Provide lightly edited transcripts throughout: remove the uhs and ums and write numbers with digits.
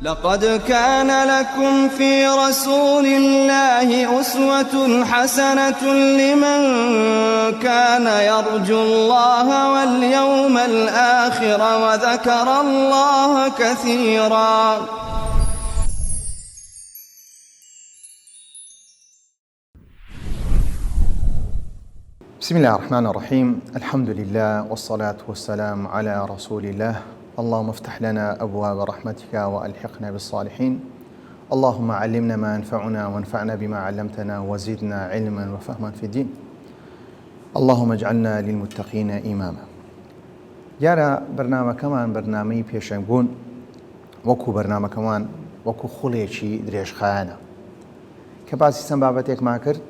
لقد كان لكم في رسول الله أسوة حسنة لمن كان يرجو الله واليوم الآخر وذكر الله كثيرا. بسم الله الرحمن الرحيم الحمد لله والصلاة والسلام على رسول الله اللهم افتح لنا أبواب رحمتك وألحقنا بالصالحين اللهم علمنا ما ينفعنا وانفعنا بما علمتنا وزدنا علما وفهما في الدين اللهم اجعلنا للمتقين إماما دیارە بەرنامەکەمان بەرنامەی پێشەنگبوون وەکو بەرنامەکەمان وەکو خوڵێکی درێژخایەنە کە باسی چەند بابەتێکمان کرد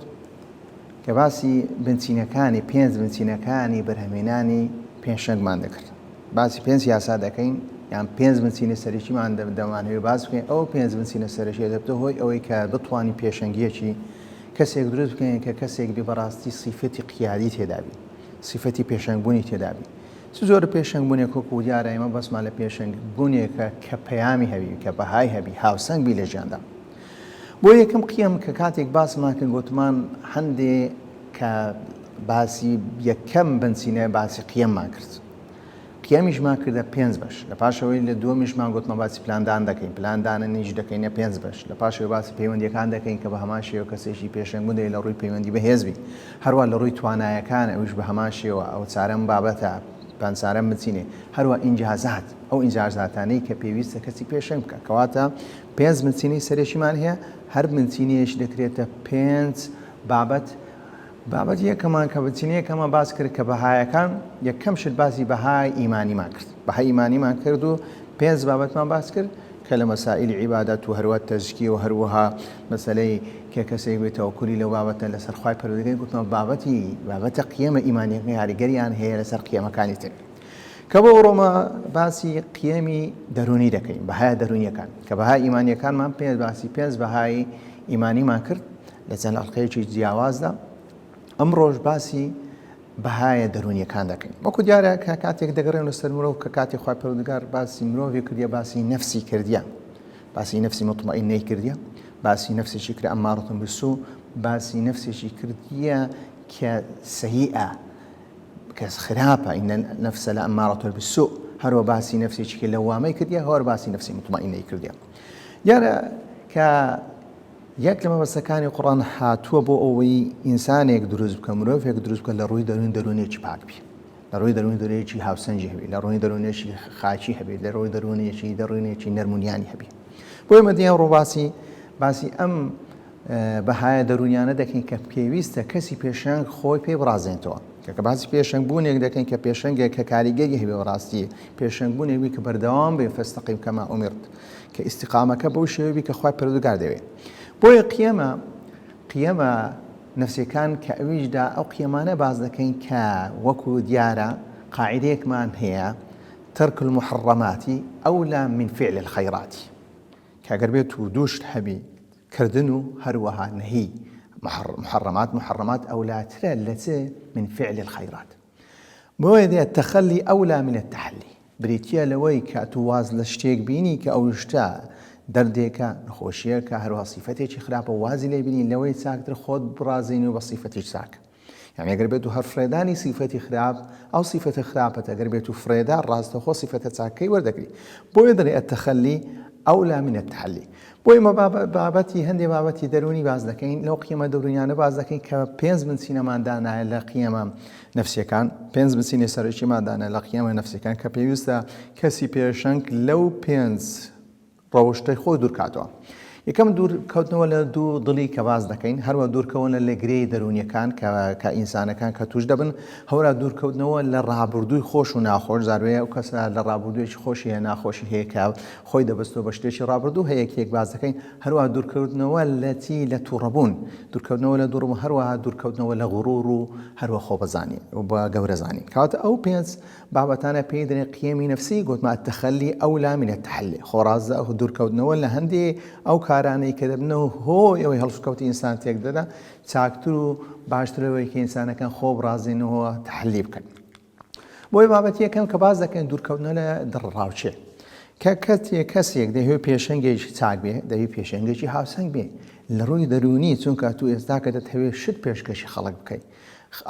کە باسی بنچینەکانی پێنج بنچینەکانی بەرهەمێنانی پێشەنگمان دەکرد باسی پێنج یاسا دەکەین یان پێنج بنچینە سەرەکیمان دەمانەوێت باس بکەین ئەو پێنج بنچینە سەرەکیە دەبتە هۆی ئەوەی کە بتوانین پێشەنگیەکی کەسێک دروست بکەین کە کەسێک بێ بەڕاستی سیفەتی قیادی تێدابی سیفەتی پێشەنگبوونی تێدابی چ جۆرە پێشەنگبوونێک وەکو دیارە ئێمە بەسمان لە پێشەنگبوونێکە کە پەیامی هەبی کە بەهای هەبی هاوسەنگ بی لە ژیاندا بۆ یەکەم قیەم کە کاتێک باسمان کرد گوتمان هەندێ کە باسی یەکەم بنچینە باسی قیەممان کرد قیەمیشمان کردە پێنج بەش لە پاشەوەی لە دووەمیشمان گوتمان باسی پلاندان دەکەین پلاندانەنیش دەکەینە پێنج بەش لە پاشەوەی باسی پەیوەندیەکان دەکەین کە بە هەمان شێوە کەسێکی پێشەنگ بوون لە ڕووی پەیوەندی بەهێزبی هەروە لە ڕووی توانایەکان ئەویش بە هەمان شێوە ئەو چارەم بابەتە پەنجارەم بچینێ هەروە ئینجازات ئەو ئینجازاتانەی کە پێویستە کەسی پێشەنگ بکە کەواتە پێنج بنچینەی سەرەکیمان هەیە، هەر بنچینەیەش دەکرێتە پێنج بابەت، بابەتی یەکەمان کە بنچینەی یەکەمان باس کرد کە بەهایەکان، یەکەم شت باسی بەهای ئیمانیمان کرد، بەهای ئیمانیمان کرد و پێنج بابەتمان باس کرد کە لە مەسائیلی عیبادەت و هەروە تەزکیە و هەروەها مەسەلەی کە کەسێک بێ تەوەکولی لەو بابەتە لەسەر خوای پەروەردگار گوتمان بابەتی بابەتە قیەمە ئیمانیەکان کاریگەریان هەیە لەسەر قیەمەکانی تر. کە بۆ ڕۆما باسی قیەمی دەروونی دەکەین، بەهای دەروونیەکان، کە بەهای ئیمانیەکانمان پێ باسی پێنج بەهای ئیمانیمان کرد لە چەند ئەڵقەیەکی جیاوازدا، ئەمڕۆش باسی بەهایە دەروونیەکان دەکەین. وەکو دیارە کە کاتێک دەگەڕێنەوە سەر مرۆڤ کە کاتێک خوای پەروەردگار باسی مرۆڤی کردیە باسی نەفسی کردیە، باسی نەفسی مطمئنەی کردیە، باسی نەفسێکی کرد ئەمارەتون بالسوء، باسی نەفسێکی کردیە کە سەیئە، کەس خراپە، ان النفس لامارە بالسوء، هەروە باسی نەفسێکی کە لەوامەی کردیە هەوەر باسی نەفسی مطمئنەی کردیە. دیارە کە یەک لە مەبەستەکانی قوڕان هاتووە بۆ ئەوەی ئینسانێک دروست بکە مرۆڤێک دروست بکە لە ڕووی دەروون دەروونێکی پاک بی لە ڕووی دەروون دەروونێکی هاوسەنگی هەبی لە ڕووی دەروونێکی خاکی هەبێت لە ڕووی دەروونێکی دەروونێکی نەرمونیانی هەبی بۆیە مەدیان ڕۆ باسی باسی ئەم بەهایە دەروونیانە دەکەین کە پێویستە کەسی پێشەنگ خۆی پێ بڕازێنتەوە. کە کە باسی پێشەنگ بوونێک دەکەین کە پێشەنگێک کە کاریگەری هەبێ بەڕاستی پێشەنگ بوونێک بی کە بەردەوام بێ فاستقم کما أمرت کە ئیستیقامەکە بەو شێوە بی کە خوای پەروەردگار دەوێ. بۆیە قیەمە قیەمە نەفسیەکان کە ئەویشدا ئەو قیەمانە باس دەکەین کە وەکو دیارە قاعیدەیەکمان هەیە ترک المحرمات أولى من فعل الخيرات کە گەر بێت و دوو شت هەبی کردن و هەروەها نەهی محرمات محرمات ئەولاترە لە چ من فعل الخيرات بۆیە دێت تخلي أولى من التحلي بریتییە لەوەی کە تو واز لە شتێک بینی کە ئەو شتە دەردێکە نەخۆشیەکە هەروەها سیفەتێکی خراپە وازی لێ بینی لەوەی چاکتر خۆت بڕازێنی و بە سیفەتی چاک یانی ئەگەر بێت و هەر فڕێدانی سیفەتی خراپ ئەو سیفەتە خراپەت ئەگەر بێت و فڕێدا ڕاستەخۆ سیفەتە چاکەی وەردەگری بۆیە دەڵێ التخلي أولى من التحلي بۆیە مە بابەتی هەندێ بابەتی دەروونی باس دەکەین لەو قیەمە دەروونیانە باس دەکەین کە پێنج بنچینەمان دانایە لە قیەمە نەفسیەکان پێنج بنچینەی سەرەکیمان دانایە لە قیەمە نەفسیەکان کە پێویستە کەسی پێشەنگ لەو پێنج ڕەوشتەی خۆی دوورکاتەوە. یەکەم دوور کەوتنەوە لە دوو دڵی کە باس دەکەین، هەروە دوورکەوەنە لە گرێی دەروونیەکان کە کە ئینسانەکان کە توش دەبن، هەورا دوورکەوتنەوە لە ڕابردووی خۆش و ناخۆش، زاروەیە ئەو کەسە لە ڕابردوویەکی خۆشی هەیە ناخۆشی هەیە کە خۆی دەبەستەوە بە شتێکی ڕابردوو هەیە کێک باس دەکەین، هەروەها دوورکەوتنەوە لە چی لە توڕەبوون، دوورکەوتنەوە لە دوڕبوون، هەروەها دوورکەوتنەوە لە غڕوڕ و هەروە خۆبەزانی و بە گەورەزانی. کەواتە ئەو پێنج بابەتانە پێی دەرێن قیەمی نەفسی، گوتمان التخلی اولی من التحلی، خۆڕازە دوورکەوتنەوە لە هەندێ ئەو کارانەی کە دەبنە هۆی ئەوەی هەڵسوکەوتی ئینسان تێک دەدا، چاکتر و باشترە لەوەی کە ئینسانەکان خۆ بڕازێنەوە تەحلی بکەن. بۆیە بابەتی یەکەم کە باس دەکەین دوورکەوتنەوە لە دڵەڕاوکێ. کە کەسێ کەسێک دەیهەوێ پێشەنگێکی چاک بێ، دەبێ پێشەنگێکی هاوسەنگ بێ لە ڕووی دەروونی، چونکە تو ئێستا کە دەتهەوێ شت پێشکەشی خەڵک بکەی،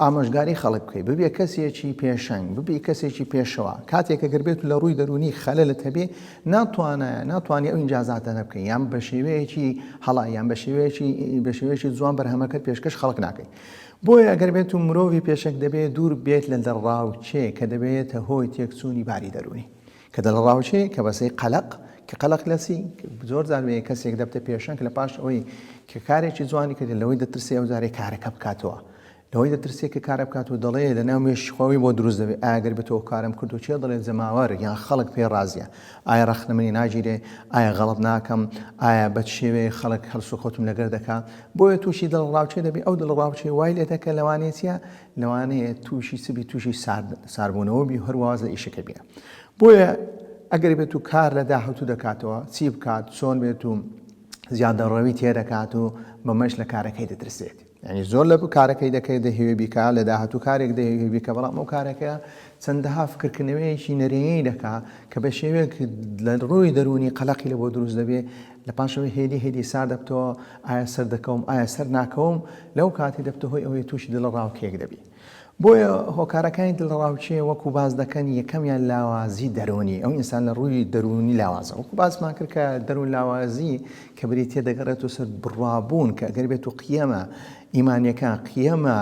ئامۆژگاری خەڵک بکەی، ببیە کەسێکی پێشەنگ، ببی کەسێکی پێشەوا، کاتێک کە گەر بێتو لە ڕووی دەروونی خەلەلت هەبێ، ناتوانە ناتوانی ئەو ئینجازاتانە بکەی، یان بە شێوەیەکی هەڵە یان بە شێوەیەکی بە شێوەیەکی جوان بەرهەمەکەت پێشکەش خەڵک ناکەی. بۆیە گەر بێتو مرۆڤی پێشەنگ دەبێ دوور بێت لە دڵڕاوکێ کە دەبێتە هۆی تێکچوونی باری دەروونی. کە دڵەڕاوکێ کە بەسەی قەلەق کە قەلەق لە چی؟ زۆر جار بێ کەسێک دەبتە پێشەنگ لە پاش ئەوەی کە کارێکی جوانی کرد لەوەی دەترسێ ئەو جارێ کارەکە بکاتەوە لەوەی دەترسێ کە کارە بکات و دەڵێ لە ناو مێشکی خۆی بۆ دروست دەبێ ئاگەر بێت ئەو کارم کرد و کێ دەڵێ جەماوەر یان خەڵک پێ ڕازیە ئایا ڕەخنە منی ناگیرێ ئایا غەڵەت ناکەم ئایا بە چ شێوەیەک خەڵک هەڵسوکەوتم لەگەر دەکا بۆیە تووشی دڵەڕاوکێ دەبی ئەو دڵەڕاوکێ وای لێ دەکە لەوانەیە چیە لەوانەیە تووشی چ بی تووشی ساربوونەوە بی و هەر واز لە ئیشەکە بینە بۆیە ئەگەر بێت و کار لە داهاتوو دەکاتەوە چی بکات چۆن بێت و زیادەڕەوی تێدەکات و بەمەش لە کارەکەی دەترسێت یعنی زۆر لە کارەکەی دەکەی دەهەوێ بیکا لە داهاتوو کارێک دەهەوێ بیکە بەڵام ئەو کارەکە چەندەها فکرکردنەوەیەکی نەرێنی دەکا کە بە شێوەیەک لە ڕووی دەروونی قەلەقی لە بۆ دروست دەبێ لە پاشەوەی هێدی هێدی سار دەبتەوە، ئایا سەر دەکەوم، ئایا سەر ناکەوم، لەو کاتی دەبتە هۆی ئەوەی تووشی دڵەڕاوکێیەک دەبی. بۆیە هۆکارەکانی دڵەڕاوکێ وەکو باس دەکەن یەکەمیان لاوازی دەروونی، ئەو ئینسان لە ڕووی دەروونی لاوازە، وەکو باسمان کرد کە دەروون لاوازی کە بریتیە دەگەڕێتەوە سەر بڕوابوون کە ئەگەر بێت و قیەمە ئیمانیەکان قیەمە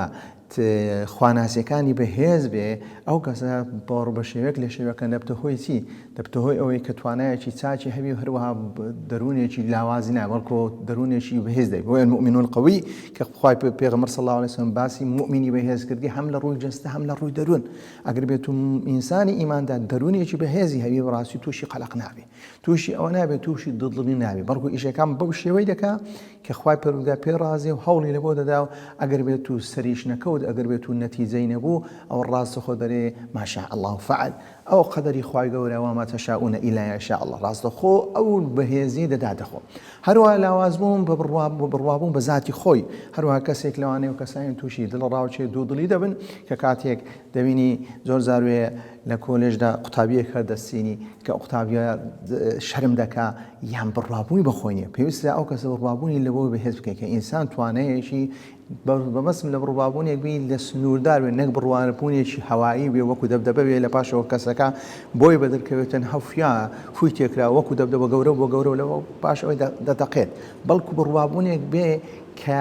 خواناسیەکانی بەهێز بێ ئەو کەسە بۆڕ بە شێوەیەک لە شێوەکان دەبتە هۆی چی؟ دەبتە هۆی ئەوەی کە توانایەکی چاکی هەبی و هەروەها دەروونێکی لاوازی نا بەڵکۆ دەروونێکی بەهێز دەبی بۆیە المؤمن القوی کە خوای پێغەمبەر صلی الله علیه وسلم باسی مؤمنی بەهێز کردی هەم لە ڕووی جەستە هەم لە ڕووی دەروون ئەگەر بێت و ئینسانی ئیماندا دەروونێکی بەهێزی هەبی بەڕاستی تووشی قەلەق نابێ تووشی ئەوە نابێت تووشی دڵدڵی نابێ بەڵکو ئیشەکان بەو شێوەی دەکا کە خوای پەروەردگار پێی ڕازیە و هەوڵی لەبۆ دەدا و ئەگەر بێت و سەریش نەکەوت ئەگەر بێت و نەتیجەی نەبوو ئەوە ڕاستەخۆ دەرێ ما شاء اللە فعل ئەوە قەدەری خوای گەورە وما تشاءون الا ان یشاء اللە ڕاستەخۆ ئەو بەهێزی دەداتە خۆ هەروەها لاوازبوون بە بڕوا بڕوابوون بە زاتی خۆی هەروەها کەسێک لەوانەیە و کەسانی تووشی دڵەڕاوکێ دوودڵی دەبن کە کاتێک دەبینی زۆر جار وێ لە کۆلێژدا قوتابیەک هەر دەستینی کە قوتابیە شەرم دەکا یان بڕوابوونی بە خۆی نیە پێویستە ئەو کەسە بڕوابوونی لەبۆ بەهێز بکەیت کە ئینسان توانەیەکی بەمەسم لە بڕوابوونێک بی لە سنووردار بێ نەک بڕوابوونێکی هەوایی بێ وەکو دەبدەبە بێ لە پاشەوە کەسەکە بۆی بەدەرکەوێتن هەفیا فوی تێکرا وەکو دەبدەبە گەورە بۆ گەورە لەوە پاش ئەوەی دەتەقێت بەڵکو بڕوابوونێک بێ کە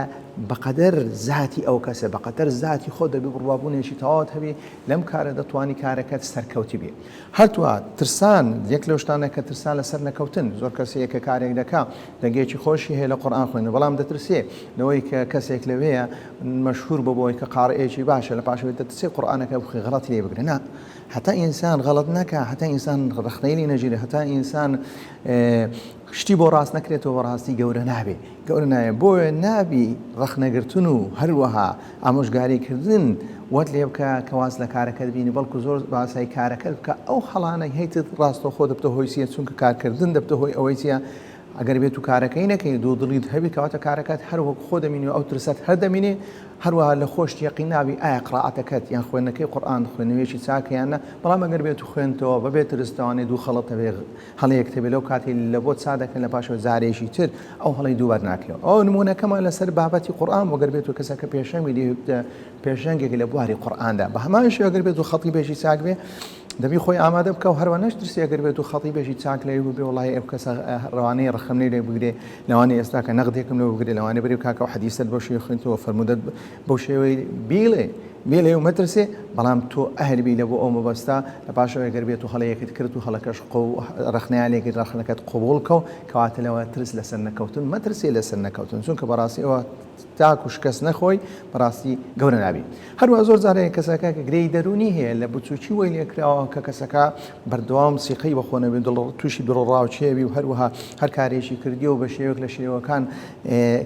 بەقەدەر زاتی ئەو کەسە بەقەدەر زاتی خۆت دەبی بڕوابوونێکی تەواوت هەبی لەم کارە دەتوانی کارەکەت سەرکەوتی بی هەرتوا ترسان یەک لەو شتانە کە ترسان لەسەر نەکەوتن زۆر کەس هەیە کە کارێک دەکا دەنگێکی خۆشی هەیە لە قورئان خوێندن بەڵام دەترسێ لەوەی کە کەسێک لەوەیە مەشهور بۆ بۆی کە قارئێکی باشە لە پاشەوەی دەترسێ قورئانەکە بخوێ غەڵەتی لێ بگرە نا هەتا ئینسان غەڵەت نەکا هەتا ئینسان ڕەخنەی لێ نەگیرێ هەتا ئینسان شتی بۆ ڕاست نەکرێتەوە بەڕاستی گەورە نابێ گەورە نابێ بۆیە نابی ڕەخنەگرتن و هەروەها ئامۆژگاری کردن وەت لێ بکە کە واز لە کارەکەت بینی بەڵکو زۆر باسای کارەکەت بکە ئەو هەڵانەی هەیتت ڕاستەوخۆ دەبتە هۆی چیە چونکە کارکردن دەبتە هۆی ئەوەی چیە ئەگەر بێت و کارەکەی نەکەی دوو دڵیت هەبی کەواتە کارەکەت هەر وەک خۆ دەمینی و ئەو ترسەت هەر دەمینێ هەروەها لە خۆشت یەقین نابی ئایا قڕاعەتەکەت یان خوێندنەکەی قورئان خوێندنەوەیەکی چاکە یان نا بەڵام ئەگەر بێت و خوێندتەوە بەبێ ترس دەوانێ دوو خەڵت هەبێ هەڵەیەک هەبێ لەو کاتەی لە بۆت سا دەکەن لە پاشەوە جارێکی تر ئەو هەڵەی دووبار ناکەیەوە ئەو نمونەکەمان لەسەر بابەتی قورئان بۆ گەر بێت و کەسەکە پێشەنگ بێ پێشەنگێک لە بواری قورئاندا بە هەمان شێوە گەر بێت و خەتیبێکی چاک بێ دەبی خۆی ئامادە بکە و هەروە نەشترسی ئەگەر بێت و خەتیبێکی چاک لەوێ ببێ وڵی ئەو کەسە ڕەوانەیە ڕەخم لێ بگرێ لەوانەیە ئێستا کە نەقدێکم لەوە بگرێ لەوانەیە بەری کاکە و حەدیسەت بەو شێوەی خوێندەوە فەرموودەت بەو شێوەی بیڵێ بێ لێو مەترسێ بەڵام تۆ ئەهل بی لە بۆ ئەو مەبەستە لە پاشەوەی گەر بێت و هەڵەیەکت کرد و هەڵەکەش ڕەخنەیان لێ گرت ڕەخنەکەت قبوڵ کە و کەواتە لەوە ترس لەسەر نەکەوتن مەترسێ لەسەر نەکەوتن چونکە بەڕاستی ئەوە تاکو شکست نەخۆی بەڕاستی گەورە نابی هەروە زۆر جارەیە کەسەکە کە گرێی دەروونی هەیە لە بچوکی وەی لێکراوە کە کەسەکە بەردەوام سیقەی بەخۆ نەبێ دڵ تووشی دڵەڕاوکێ بی و هەروەها هەر کارێکی کردی و بە شێوەیەک لە شێوەکان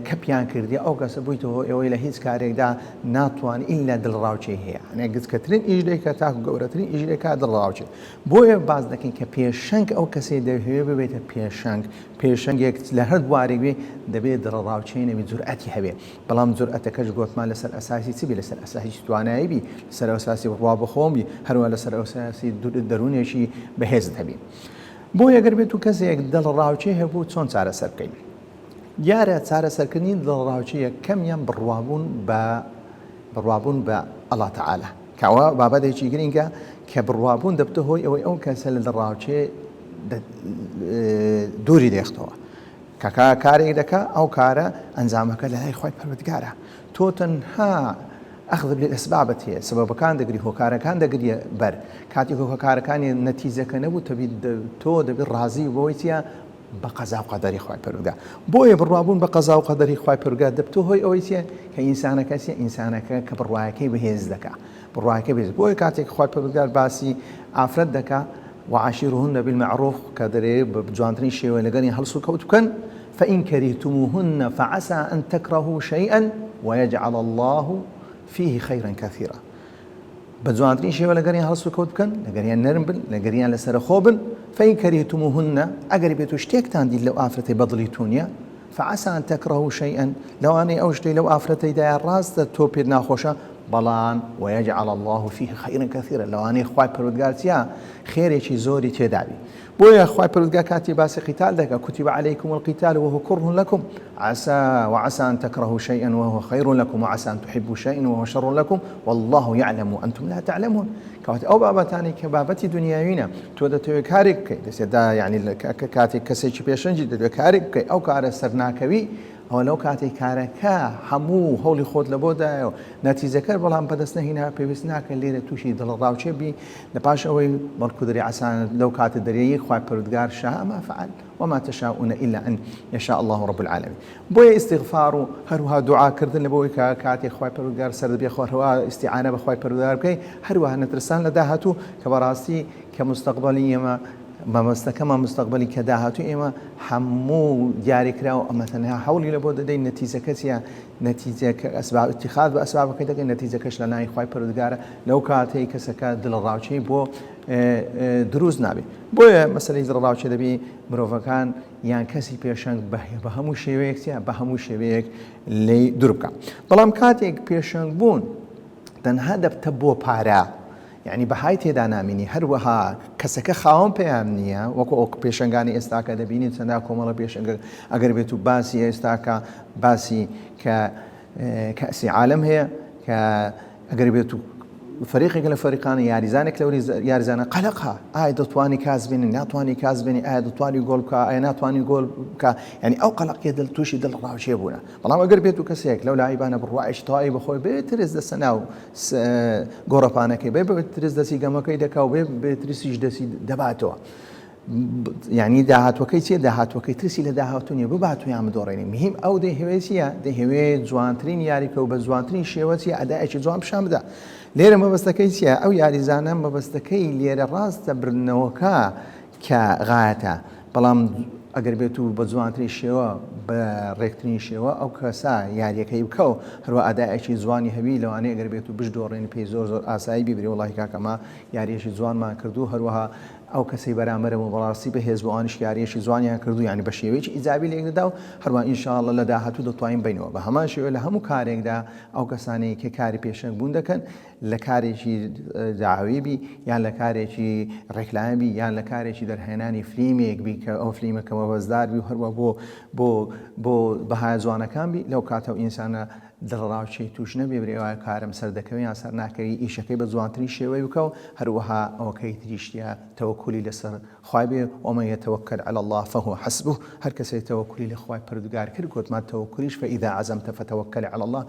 کەپیان کردی ئەو کەسە بوویتە هۆی ئەوەی لە هیچ کارێکدا ناتوان ئیلا دڵەڕاوکێی هەیە یانی گچکەترین ئیش دەیکا تاکو گەورەترین ئیش دەیکا دڵەڕاوکێ بۆیە باس دەکەین کە پێشەنگ ئەو کەسەی دەیهەوێ ببێتە پێشەنگ پێشەنگێک لە هەر بوارێک بێ دەبێ دڵەڕاوکێی نەبی جورئەتی هەبێ بەڵام جورئەتەکەش گۆتمان لەسەر ئەساسی چ بی لەسەر ئەساسی توانایی بی لەسەر ئەساسی بڕوا بەخۆم بی هەروە لەسەر ئەساسی دەروونێکی بەهێزت هەبی. بۆیە گەر بێت و کەسێک دڵەڕاوکێ هەبوو چۆن چارەسەر بکەین؟ دیارە چارەسەرکردنی دڵەڕاوکێ یەکەمیان بڕوابوون بە بڕوابوون بە اللە تعالی کە ئەوە بابەتێکی گرنگە کە بڕوابوون دەبتە هۆی ئەوەی ئەو کەسە لە دڵەڕاوکێ دووری دێختەوە کە کارێک دەکا ئەو کارە ئەنجامەکە لە لای خوای پەروەردگارە تۆ تەنها ئەخذ بالاسبابت هەیە سەبەبەکان دەگری هۆکارەکان دەگریە بەر کاتێک هۆکارەکانی نەتیجەکە نەبوو تەبی تۆ دەبی ڕازی بەوەی چیە بە قەزا و قەدەری خوای پەروەردگار بۆیە بڕوابوون بە قەزا و قەدەری خوای پەروەردگار دەبتە هۆی ئەوەی چیە کە ئینسانەکە چیە ئینسانەکە کە بڕوایەکەی بەهێز دەکا بڕوایەکەی بەهێز بۆیە کاتێک خوای پەروەردگار باسی ئافرەت دەکا وعاشروهن بالمعروف کە دەرێ بە جوانترین شێوە لەگەڵی هەڵسوکەوت بکەن فإن كرهتموهن فعسى أن تكرهوا شيئا ويجعل الله فيه خيرا كثيرا بە جوانترین شێوە لەگەریان هەڵسوکەوت بکەن لەگەریان نەرم بن لەگەریان لەسەرەخۆ بن فإن كرهتموهن ئەگەر بێت و شتێکتان دیت لەو ئافرەتەی بەدڵی تۆ نییە فعسى أن تكرهوا شيئا لەوانەیە ئەو شتەی لەو ئافرەتەیدایە ڕاستە تۆ پێت ناخۆشە بەڵام ويجعل الله فيه خيرا كثيرا لەوانەیە خوای پەروەردگار چیە خێرێکی زۆری تێدابی بۆیە خوای پەروەردگار کاتی باسی قیتال دەکا كتب عليكم القتال وهو كره لكم عسى وعسى أن تكرهوا شيئا وهو خير لكم وعسى أن تحبوا شيئا وهو شر لكم والله يعلم وأنتم لا تعلمون کەواتە ئەو بابەتانەی کە بابەتی دنیاوینە تۆ دەتەوێت کارێک بکەیت دەسێدا یعنی کاتێک کەسێکی پێشەنگی دەتەوێت کارێک بکەیت ئەو کارە سەرناکەوی ئەوە لەو کاتێک کارەکە هەموو هەوڵی خۆت لە بۆ دایە و نەتیجەکەر بەڵام بەدەست نەهینا پێویست ناکە لێرە تووشی دڵەڕاوکێ بی لە پاش ئەوەی بەڵکو دەری عسان لەو کاتە دەرێی خوای پەروەردگار شاء ما فعل وما تشاءون الا ان یشاء الله رب العالمین بۆیە ئیستیغفار و هەروها دوعا کردن لە بۆی کە کاتێک خوای پەروەردگار سەرت بێ خۆ هەروها ئیستیعانە بە خوای پەروەردگار بکەی هەروەها نەترسان لە داهاتوو کە بەڕاستی کە مستەقبەلی ئێمە مەبەستەکەمان مستەقبەلی کە داهاتوو ئێمە هەموو دیاریکراوە ئەمە تەنها هەوڵی لە بۆ دەدەین نەتیجەکە چیە نەتیجەکە ئەسباب اتخاذ بە ئەسبابەکەی دەکەین نەتیجەکەش لە لای خوای پەروەردگارە لەو کاتەی کەسەکە دڵەڕاوکێی بۆ دروست نابێ بۆیە مەسەلەی دڵەڕاوکێ دەبی مرۆڤەکان یان کەسی پێشەنگ بە هەموو شێوەیەک چیە بە هەموو شێوەیەک لێی دوور بکە بەڵام کاتێک پێشەنگ بوون تەنها دەبتە بۆ پارە یعنی بەهای تێدا نامینی هەروەها کەسەکە خاوەن پەیام نییە وەکو ئەو پێشەنگانی ئێستاکە دەبینین چەندا کۆمەڵە پێشەنگە ئەگەر بێت و باسی ئێستاکە باسی کە کەسی عالم هەیە کە ئەگەر بێت و فەریقێک لە فەریقانە یاریزانێک لەوری یاریزانە قەلەقە ئایا دەتوانی کاس بێنی ناتوانانی کاس بێنی ئایا دەتوانی گۆڵ بکە ئایا ناتوانانی گۆڵ بکە یعنی ئەو قەلەقیە دڵ تووشی دڵ ڕاوچێ بوونە بەڵام ئەگەر بێت و کەسێک لەو لاعیبانە بڕوایش تەواوی بەخۆی بێ ترس دەسە ناو گۆڕەپانەکەی بێ بێ ترس دەسی گەمەکەی دەکا و بێ بێ ترسیش دەسی دەباتەوە یعنی داهاتوەکەی چیە داهاتوەکەی ترسی لە داهاتوو نیە ببات و یان بدۆڕێنی مهم ئەو دەیهەوێ چیە دەیهەوێ جوانترین یاریکە و بە جوانترین شێوە چیە ئەدایەکی جوان پیشان بدا لێرە مەبەستەکەی چیە ئەو یاریزانە مەبەستەکەی لێرە ڕاستە بردنەوەکە کە غایەتە بەڵام ئەگەر بێت و بە جوانترین شێوە بە ڕێکترین شێوە ئەو کەسە یاریەکەی بکە و هەروە ئەدایەکی جوانی هەبی لەوانەیە ئەگەر بێت و بشدۆڕێنی پێی زۆر زۆر ئاسایی بیبری وڵی کاکەمە یاریەکی جوانمان کردو هەروەها ئەو کەسەی بەرامبەرم و بەڕاستی بەهێز بوو ئەوانیش یاریەکی جوانیان کرد و یانی بە شێوەیەکی ئیجابی لێک دەدا و هەروەها ان شاء اللە لە داهاتوو دەتوانین بینەوە بە هەمان شێوە لە هەموو کارێکدا ئەو کەسانەی کە کاری پێشەنگ بوون دەکەن لە کارێکی داوی بی یان لە کارێکی ڕێکلامی بی یان لە کارێکی دەرهێنانی فلیمێک بی کە ئەو فلیمە کە مەبەستدار بی و هەروە بۆ بۆ بۆ بەهای جوانەکان بی لەو کاتە و ئینسانە دڵەڕاوکێی توش نەبێ برێ وایە کارم سەردەکەوێ یان سەرناکەوی ئیشەکەی بە جوانترین شێوەی بکە و هەروەها ئەوەکەی تریشتە تەوەکولی لەسەر خوای بێ ومن یتوکل علی اللە فهو حسبه هەر کەسێ تەوەکولی لە خوای پەروردگار کرد گۆتمان تەوەکولیش فاذا عزمت فتوکل علی اللە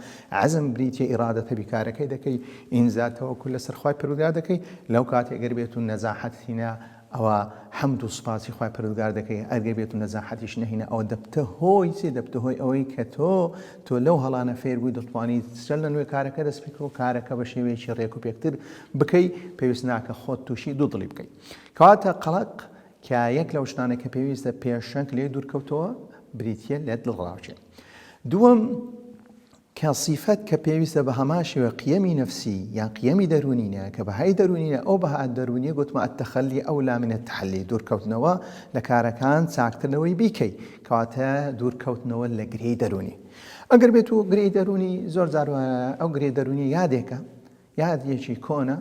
عەزم بریتیە ئیرادە تەبی کارەکەی دەکەی ئینجا تەوەکول لەسەر خوای پەروردگار دەکەی لەو کاتێ گەر بێت و نەزاحەت هینا ئەوە حەمد و سوپاسی خوای پەروەردگار دەکەی ئەگەر بێت و نەزاحەتیش نەهینە ئەوە دەبتە هۆی چی دەبتە هۆی ئەوەی کە تۆ تۆ لەو هەڵانە فێر بووی دەتوانی سەر لە نوێ کارەکە دەست پێ و کارەکە بە شێوەیەکی ڕێک و پێکتر بکەی پێویست ناکە خۆت تووشی دوو دڵی بکەی کەواتە قەڵەق کە یەک لەو شتانە کە پێویستە پێشەنگ لێ دوورکەوتەوە بریتە لە دڵڕاوکێ دووەم کە سیفەت کە پێویستە بە هەمان شێوە قیەمی نەفسی یان قیەمی دەروونینە کە بەهای دەروونینە ئەو بەها دەروونیە گوتمە التخلی اولی من التحلی دوورکەوتنەوە لە کارەکان چاکتر لەوەی بیکەی کەواتە دوورکەوتنەوە لە گرێی دەروونی ئەگەر بێت و گرێی دەروونی زۆر جار ئەو گرێ دەروونی یادێکە یادێکی کۆنە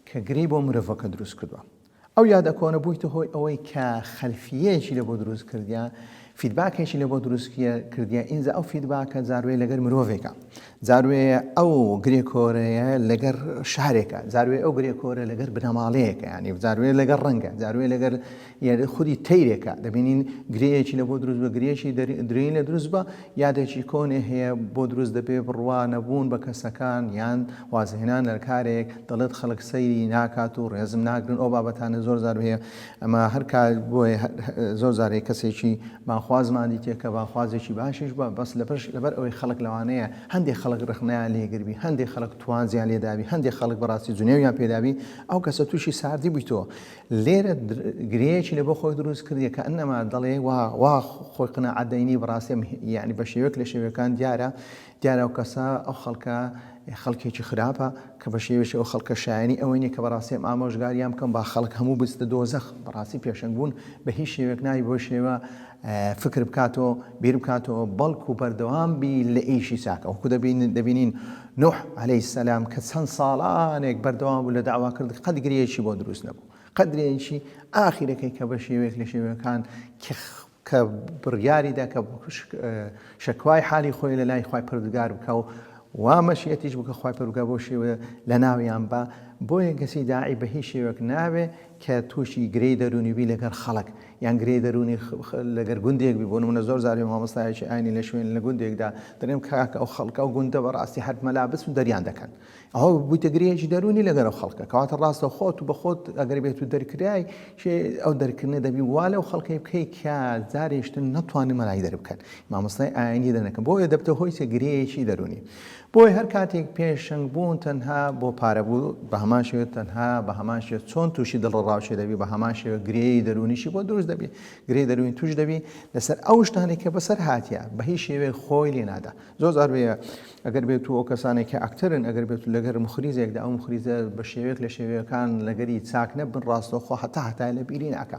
کە گرێی بۆ مرۆڤەکە دروست کردووە. ئەو یادە کۆنە بوویتە هۆی ئەوەی کە خەلفیەیەکی لە بۆ دروست کردیە، feedback ێکی لە بۆ دروست کردیە، ئینجا ئەو feedback ە جاروێ لەگەر مرۆڤێکە، جاروێ ئەو گرێ کۆرەیە لەگەر شارێکە، جاروێ ئەو گرێ کۆرە لەگەر بنەماڵەیەکە، یانی جاروێ لەگەر ڕەنگە، جاروێ لەگەر خودی تەیرێکە، دەبینین گرێیەکی لە بۆ دروست بە گرێیەکی درێی لە دروست بە یادێکی کۆنێ هەیە بۆ دروست دەبێ بڕوا نەبوون بە کەسەکان یان وازهێنان لە کارێک دەڵێت خەڵک سەیری ناکات و ڕێزم ناگرن ئەو بابەتانە زۆر جار هەیە ئەمە هەر کار بۆیە زۆر جار هەیە کەسێکی بانخوازمان دیتێ کە بانخوازێکی باشیش بووە بەس لەبەر لەبەر ئەوەی خەڵک لەوانەیە هەندێک خەڵک ڕەخنەیان لێگربی هەندێک خەڵک توانجیان لێدابی هەندێک خەڵک بەڕاستی جنێویان پێدابی ئەو کەسە تووشی ساردی بوویتەوە لێرە گرێیەکی لە بۆ خۆی دروست کردیە کە ئەنەما دەڵێ وا وا خۆی قناعەت دەینی بەڕاستی ئەم یعنی بە شێوەیەک لە شێوەکان دیارە دیارە ئەو کەسە ئەو خەڵکە خەڵکێکی خراپە کە بە شێوەیەکی ئەو خەڵکە شایانی ئەوەی نیە کە بەڕاستی ئەم ئامۆژگاریان بکەم با خەڵک هەموو بچتە دۆزەخ بەڕاستی پێشەنگ بوون بە هیچ شێوەیەک نابی بەو شێوە فکر بکاتەوە بیر بکاتەوە بەڵکو بەردەوام بی لە ئیشی چاکە وەکو دەبین دەبینین نوح علیە السلام کە چەند ساڵانێک بەردەوام بوو لە دەعوا کردن قەت گرێیەکی بۆ دروست نەبوو قەت گرێیەکی ئاخیرەکەی کە بە شێوەیەک لە شێوەکان کە بڕیاری دا کە شەکوای حالی خۆی لە لای خوای پەروەردگار بکا و وا مەشیەتیش بوو کە خوای پەروەردگار بەو شێوەیە لە ناویان با بۆیە کەسی داعی بە هیچ شێوەک نابێ کە تووشی گرێی دەروونی بی لەگەڵ خەڵک یان گرێی دەروونی لەگەر گوندێک بی بۆ نمونە زۆر جار مامۆستایەکی ئاینی لە شوێن لە گوندێکدا دەرێم کاکە ئەو خەڵکە ئەو گوندە بەڕاستی هەر مەلا بچن دەریان دەکەن ئەوە بوویتە گرێیەکی دەروونی لەگەر ئەو خەڵکە کەواتە ڕاستە خۆت و بە خۆت ئەگەر بێت و دەرکرای ئەو دەرکردنە دەبی وا لەو خەڵکەی بکەی کە جارێشتن نەتوانن مەلای دەربکەن مامۆستای ئاینی دەنەکەن بۆیە دەبتە هۆی چە گرێیەکی دەروونی بۆیە هەر کاتێک پێشەنگ بوون تەنها بۆ پارە بوو بە هەمان شێوە تەنها بە هەمان شێوە چۆن تووشی دڵەڕاوکێ دەبی بە هەمان شێوە گرێی دەروونیشی بۆ دروست دەبی گرێی دەروونی توش دەبی لەسەر ئەو شتانەی کە بەسەر هاتیە بە هیچ شێوەیەک خۆی لێ نادا زۆر جار بێ ئەگەر بێت و ئەو کەسانێک کە ئەکتەرن ئەگەر بێت و لەگەر مخریزێکدا ئەو مخریزە بە شێوەیەک لە شێوەکان لەگەری چاک نەبن ڕاستەوخۆ هەتا هەتای لە بیری ناکە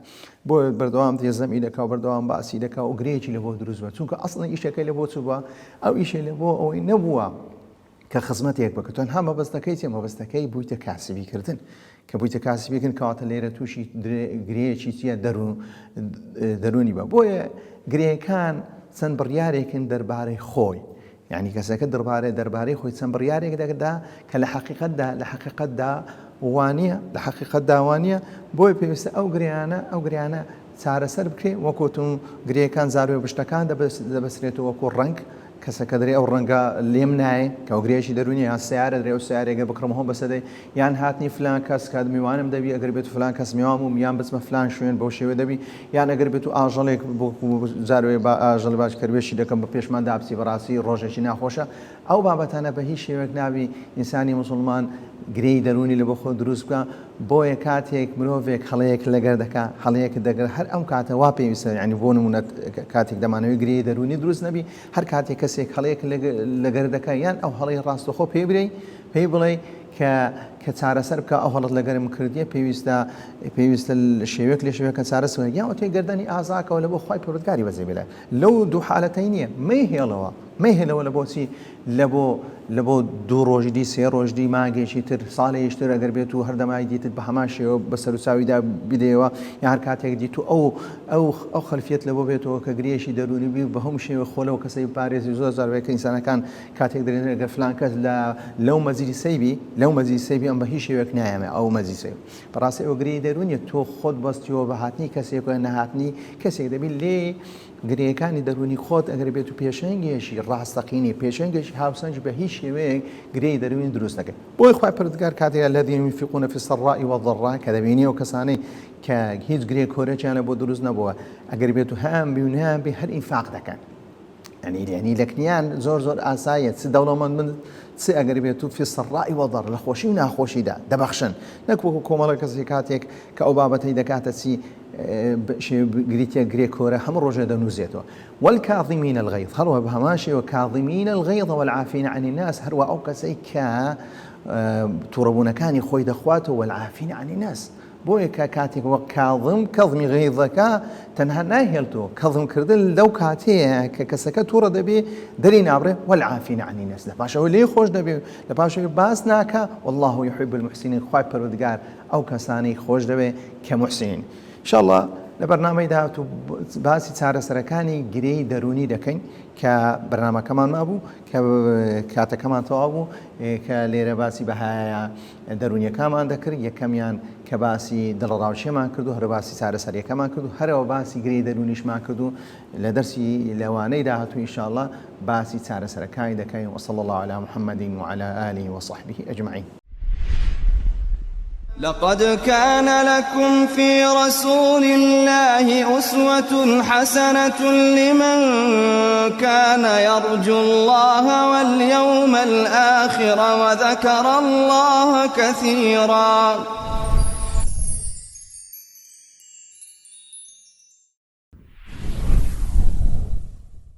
بۆیە بەردەوام تێزەمی دەکا و بەردەوام باسی دەکا و گرێیەکی لە بۆ دروست بە چونکە ئەسڵەن ئیشەکەی لە بۆ چ بووە ئەو ئیشەی لە بۆ ئەوەی نەبووە کە خزمەتێک بکە تەنها مەبەستەکەی چیە مەبەستەکەی بوویتە کاسبی کردن کە بوویتە کاسبیکردن کەواتە لێرە تووشی گرێیەکی چییە دەروون دەروونی بە بۆیە گرێکان چەند بڕیارێکن دەربارەی خۆی یعنی کەسەکە دەربارەی دەربارەی خۆی چەند بڕیارێک دەدا کە لە حەقیقەتدا لە حەقیقەتدا وانە لە حەقیقەتدا وانە بۆیە پێویستە ئەو گریانە ئەو گریانە چارەسەر بکرێ وەکوتم گرێکان زاروێ بشتەکان دەبەسرێتەوە وەکو ڕەنگ کەسەکە دەرێ ئەو ڕەنگە لێم نایێ کە ئەو گرێیەکی دەروونیە یان سەیارە دەرێ ئەو سەیارەیە گەر بکڕم هۆم بەسەدەی یان هاتنی فلان کەس کات میوانم دەبی ئەگەر بێت فلان کەس میوان بووم یان بچمە فلان شوێن بەو شێوە دەبی یان ئەگەر بێت و ئاژەڵێک جارێ بە ئاژەڵی باش کەروێشی دەکەم بە پێشمان دابچی بەڕاستی ڕۆژێکی ناخۆشە ئەو بابەتانە بە هیچ شێوەیەک نابی ئینسانی موسڵمان گرێی دەروونی لە بۆ خۆ دروست بکا بۆیە کاتێک مرۆڤێک هەڵەیەک لەگەر دەکا هەڵەیەکت دەگەر هەر ئەم کاتە وا پێویستە یعنی بۆ نمونە کاتێک دەمانەوەی گرێی دەروونی دروست نەبی هەر کاتێک کەسێک هەڵەیەک لەگەر دەکا یان ئەو هەڵەی ڕاستەخۆ پێی برێی پێی بڵێ کە کە چارەسەر بکە ئەو هەڵت لەگەرم کردیە پێویستە پێویستە شێوەیەک لە شێوەکە چارەسەر یان ئەوتەی گەردەنی ئازاکەوە لە بۆ خوای پەروەردگاری بەجێ بێلە لەو دوو حالەتەی نییە مەیهێڵەوە مەیهێلەوە لە بۆچی لە بۆ لە بۆ دوو ڕۆژی دی سێ ڕۆژ دی مانگێکی تر ساڵێکیش تر ئەگەر بێت و هەردەمای دیتت بە هەمان شێوە بە سەروچاویدا بدەیەوە یا هەر کاتێک دیت و ئەو ئەو ئەو خەلفیەت لە بۆ بێتەوە کە گرێیەکی دەروونی بی بە هەموو شێوە خۆ لەو کەسەی بپارێزی زۆر جار وەیە کە ئینسانەکان کاتێک دەرێن ئەگەر فلان کەس لە لەو مەجلیسەی بی لەو مەجلیسەی بی ئەم بە هیچ شێوەیەک نایەمە ئەو مەجلیسەی بەڕاستی ئەوە گرێی دەروونیە تۆ خۆت بەستیەوە بە هاتنی کەسێک و نەهاتنی کەسێک دەبی لێی گرێیەکانی دەروونی خۆت ئەگەر بێت و پێشەنگێکی ڕاستەقینەی پێشەنگێکی هاوسەنگ بە هیچ شێوەیەک گرێی دەروونی دروست نەکەی بۆیە خوای پەروەردگار کاتێک الذین ينفقون في السراء والضراء کە دەبینی ئەو کەسانەی کە هیچ گرێ کۆرێکیان لە بۆ دروست نەبووە ئەگەر بێت و هەیان بی و نەیان بی هەر ئینفاق دەکەن یعنی یعنی لەکنیان زۆر زۆر ئاساییە چ دەوڵەمەند بن چ ئەگەر بێت و في السراء والضراء لە خۆشی و ناخۆشیدا دەبەخشن نەک وەکو کۆمەڵە کەسی کاتێک کە ئەو بابەتەی دەکاتە چی گریتە گرێ کۆرە هەموو ڕۆژێ دەنووزێتەوە والکاظمین الغیظ هەروە بە هەمان شێوە کاظمین الغیظ والعافین عن الناس هەروە ئەو کەسەی کە توڕەبوونەکانی خۆی دەخواتەوە والعافین عن الناس. بۆیە کە کاتێک وەک کاظم کەظمی غەیظ دەکا تەنها نایهێڵتەوە، کەظم کردن لەو کاتەیە کە کەسەکە توڕە دەبێ دەری نابڕێ، والعافین عن الناس لە پاش ئەوەی لێی خۆش دەبێ و لە پاش ئەوەی باس ناکا، واللە یحب المحسنین خوای پەروەردگار ئەو کەسانەی خۆش دەوێ کە موحسنین. ان شاء اللە لە بەرنامەی داهاتوو باسی چارەسەرەکانی گرێی دەروونی دەکەین کە بەرنامەکەمان مابوو کە کاتەکەمان تەواو بوو کە لێرە باسی بەهایە دەروونیەکانمان دەکرد، یەکەمیان کە باسی دڵەڕاوکێمان کرد و هەرە باسی چارەسەریەکەمان کرد و هەرەوە باسی گرێی دەروونیشمان کرد و لە دەرسی لەوانەی داهاتوو ان شاء اللە باسی چارەسەرەکانی دەکەین وصلی اللە علی محمد وعلی آله وصحبه اجمعین. لقد كان لكم في رسول الله أسوة حسنة لمن كان يرجو الله واليوم الآخر وذكر الله كثيرا.